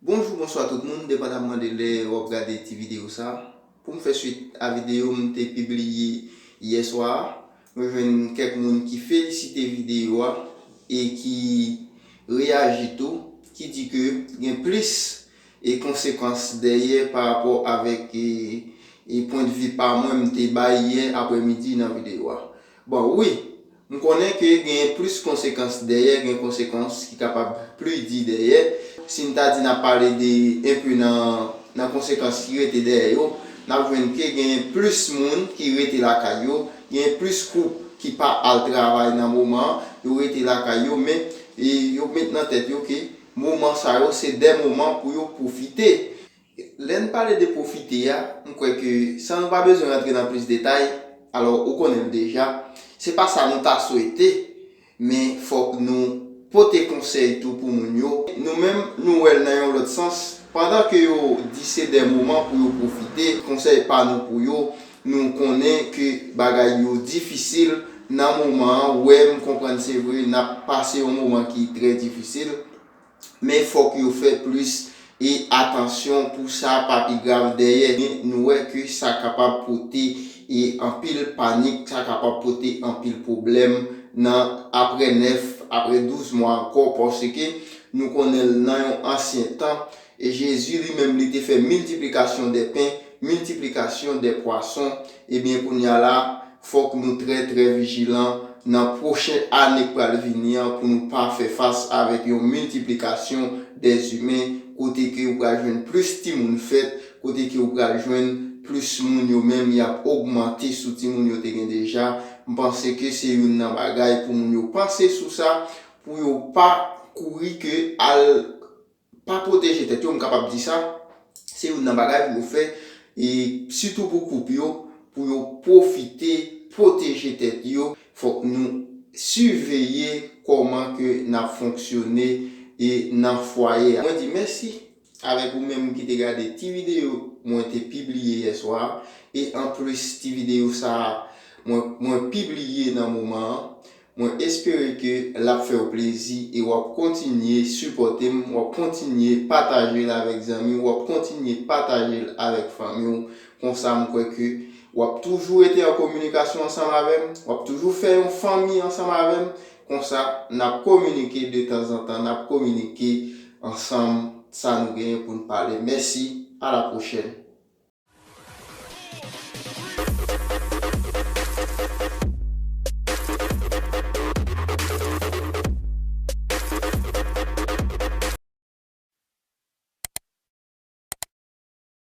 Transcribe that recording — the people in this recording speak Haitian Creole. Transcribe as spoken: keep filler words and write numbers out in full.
Bonjou, bonswa tout moun, depandamman de lè w ap gade ti videyo sa. Pou m fè swit a videyo m te pibliye yè swa a, mwen jwenn kèk moun ki felisite videyo a e ki reyaji tou, ki di ke gen plis e konsekans dèyè pa rapò avèk e, e pwendvi pa mwen m te bay yè aprèmidi nan videyo a. Bon, wi, m konnen ke gen plis konsekans dèyè, gen konsekans ki kapab pli di dèyè. Si n ta di n ap pale de enpe nan, nan konsekans ki rete dèyè yo, n ap jwenn ke gen plis moun ki rete lakay yo, gen plis koup ki pa al travay nan moman an, yo rete lakay yo, men e, yo met nan tèt yo ke moman sa yo se de moman pou yo pwofite. Lè n pale de pwofite a, m kwè ke san nou pa bezwen rantre nan plis detay, alò ou konnen l deja, se pa sa nou ta swete, men fòk nou pote konsèy tou pou moun yo. Nou menm, nou wè l nan yon lòt sans. Pandan ke yo di se de moman pou yo pwofite, konsèy pa nou pou yo, nou konnen ke bagay yo difisil nan moman an. Wè, m konprann se vre, n ap pase yon moman ki trè difisil, men fòk yo fè plis e atansyon pou sa pa pi grav dèyè. Men nou wè ke sa kapab pote e anpil panik, sa kapab pote anpil pwoblèm nan apre nèf, apre douz mwa ankò, paske nou konnen l nan yon ansyen tan, e Jezi li menm li te fè miltiplikasyon de pen, miltiplikasyon de pwason. Ebyen, kounye a la, fòk nou trè, trè vijilan nan pwochen ane k pral vini an pou nou pa fè fas avèk yon miltiplikasyon dèzimen, kote ke ou pral jwenn plis timoun fèt, kote ke ou pral jwenn plis moun yo menm y ap ogmante sou timoun yo te gen deja. M panse ke se youn nan bagay pou moun yo panse sou sa, pou yo pa kouri ke al pa pwoteje tèt yo, m kapab di sa, se youn nan bagay pou yo fè, e sitou pou koup yo, pou yo pwofite pwoteje tèt yo. Fòk nou siveye kòman ke n ap fonksyone e nan fwaye a. Mwen di mèsi avèk ou menm ki te gade ti videyo mwen te pibliye yè swa a. E anplis, ti videyo sa a, mwen, mwen pibliye nan moman an. Mwen espere ke l ap fè w plezi e w ap kontinye sipòte m, w ap kontinye pataje l avèk zanmi w, w ap kontinye pataje l avèk fanmi w. Konsa, m kwè ke w ap toujou rete an kominikasyon ansanm avè m, w ap toujou fè yon fanmi ansanm avè m. Konsa, n ap kominike de tanzantan, n ap kominike ansanm sa nou genyen pou n pale. Mèsi, a la pwochèn.